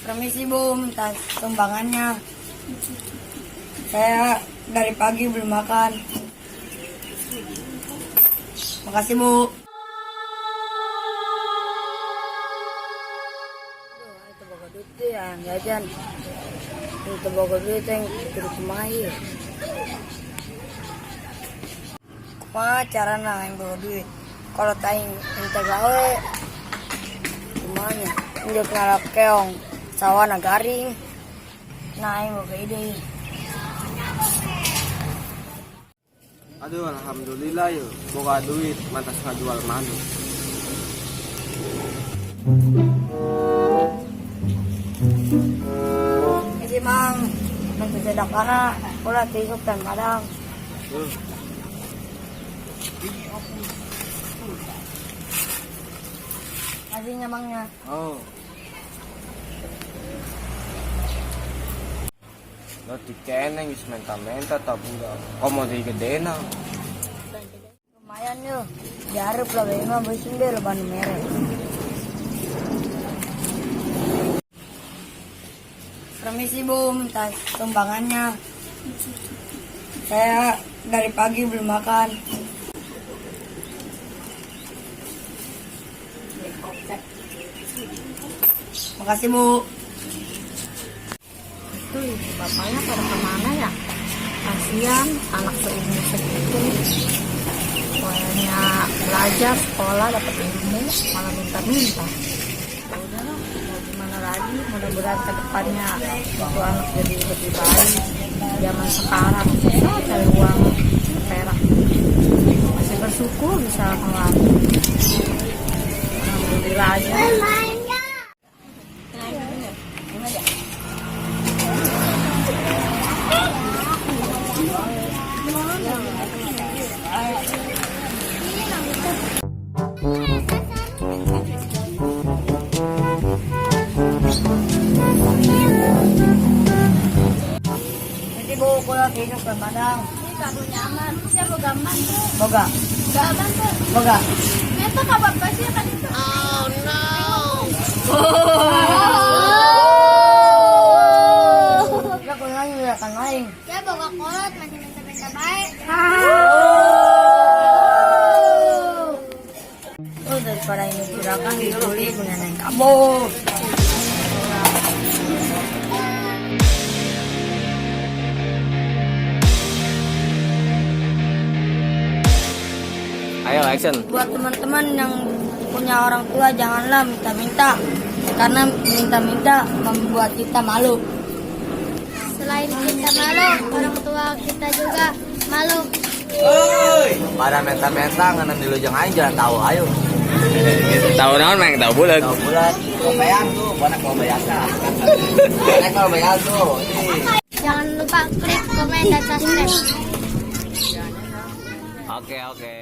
Permisi, Bu, minta sumbangannya. Saya dari pagi belum makan. Makasih, Bu. Aduh, itu boga duit tuh yang jajan. Itu boga duit yang kudu kumaha. Kumaha carana yang boga duit? Kalau aing minta gawe, kumaha nya? Njuk ngalap keong, sawahna garing. Nah, aing boga ide. Aduh, alhamdulillah yuk. Boga duit, mantas ngajual manuk. Jadi Mang, minta sedekahna, ulah ti isuk dan padang. Tuh. Kasihnya, Mangnya. Oh. Lo dikene geus menta-menta tak budak. Komo deui gedena. Lumayan yuk. Diharap lah mah bising deh loba nu mere. Permisi, Bu, minta sumbangannya. Saya dari pagi belum makan. Makasih, Bu. Itu ibu bapaknya pada kemana ya? Kasihan anak seumur segitu. Pokoknya belajar sekolah dapat ilmu malah minta-minta. Ya udahlah, mau gimana lagi? Mudah-mudahan ke depannya itu anak jadi lebih baik. Zaman sekarang susah cari uang perak. Masih bersyukur bisa melatih. Alhamdulillah aja. Nanti Bu, kula ti isuk dan padang. Karunya aman. Siapa gaman tuh? Boga, Gaman tuh. Boga. Itu kabar basi kan itu. Oh no. Ya kunaon nyuriakan aing? Ya boga kolot masih minta-minta baik. Oh, daripada ini gerakan ditulis mengenai kabur. Ayo action. Buat teman-teman yang punya orang tua, janganlah minta-minta karena minta-minta membuat kita malu. Selain kita malu, orang tua kita juga malu. Pada menta-menta ngeunang di lujang aing jalan tahu ayo. Tahu naon, Mang? Tahu bulat. Tahu bulat. Kopean tuh, bonek mau biasa. Bonek mau biasa tuh. Jangan lupa klik, komen, dan subscribe. Oke, oke.